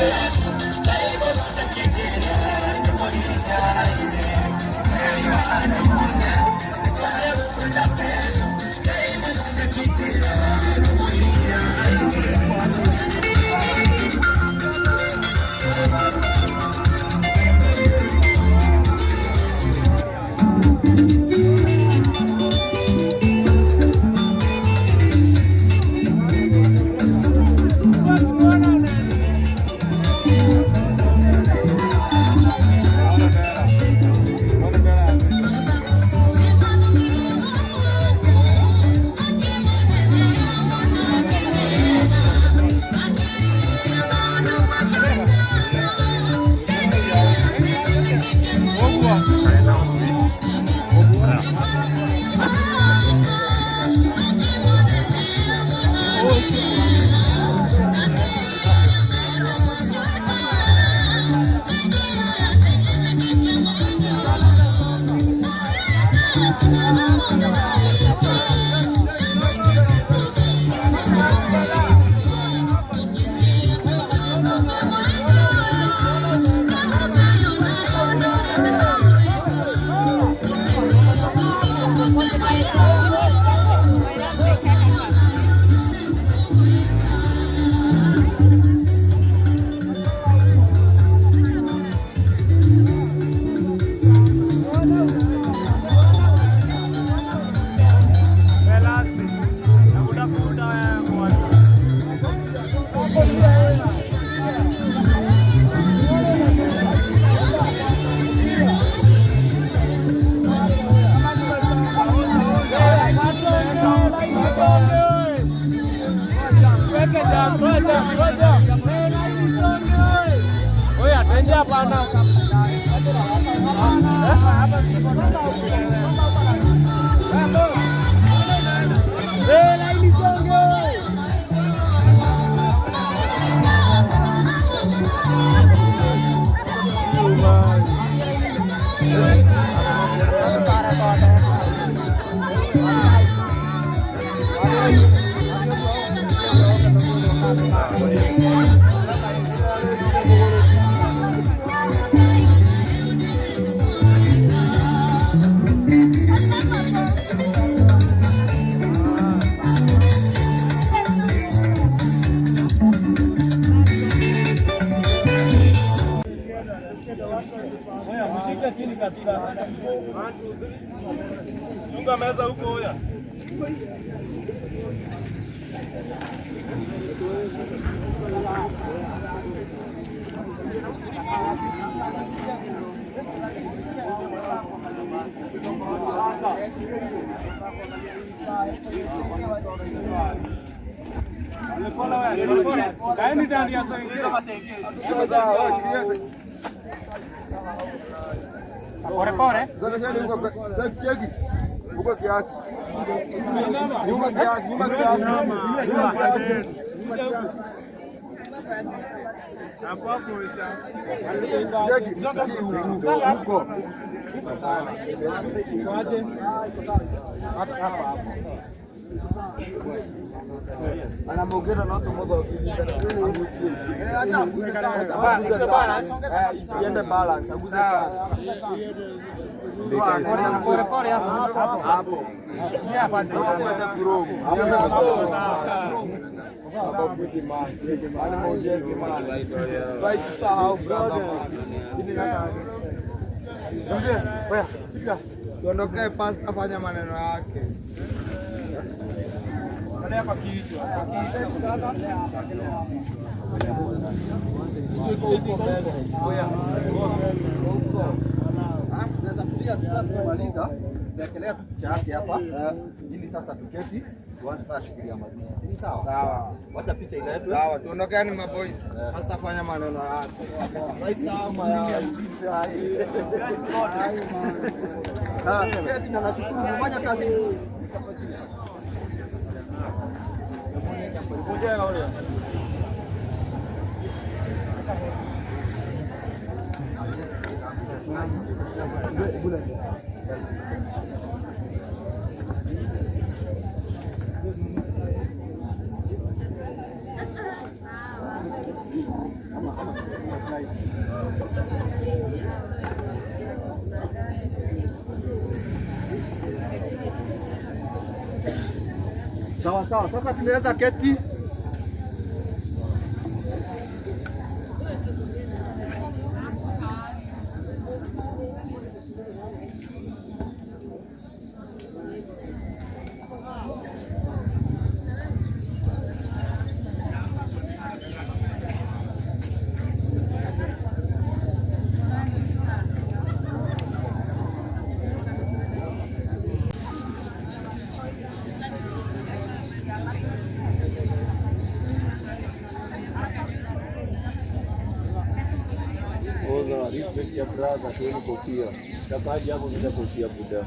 Yes. Hapana. Laini songe. Mshike chini katika. Chunga meza huko hoya. Kaeni ndani ya senge. Pore pore. Huko kiasi. Nyuma kiasi, nyuma kiasi. Nyuma kiasi. Cheki, huko. Anamugera na watu iende balance, aguse Pore pore hapo. hapo. Tuondokee pasta, fanya maneno yake. Tunaweza tulia tu sasa, tumemaliza tuekelea tu picha yake hapa ili sasa tuketi tuanze sasa shughuli ya mazishi, si sawa? Sawa. Wacha picha iletwe. Sawa, tuondokeni maboys. Pasta, fanya maneno yake. Tuketi na nashukuru kufanya kazi. Sawa sawa, sasa tunaweza keti. Oza, respect ya brother, tueni kofia. Takaji hapo bila kofia buda.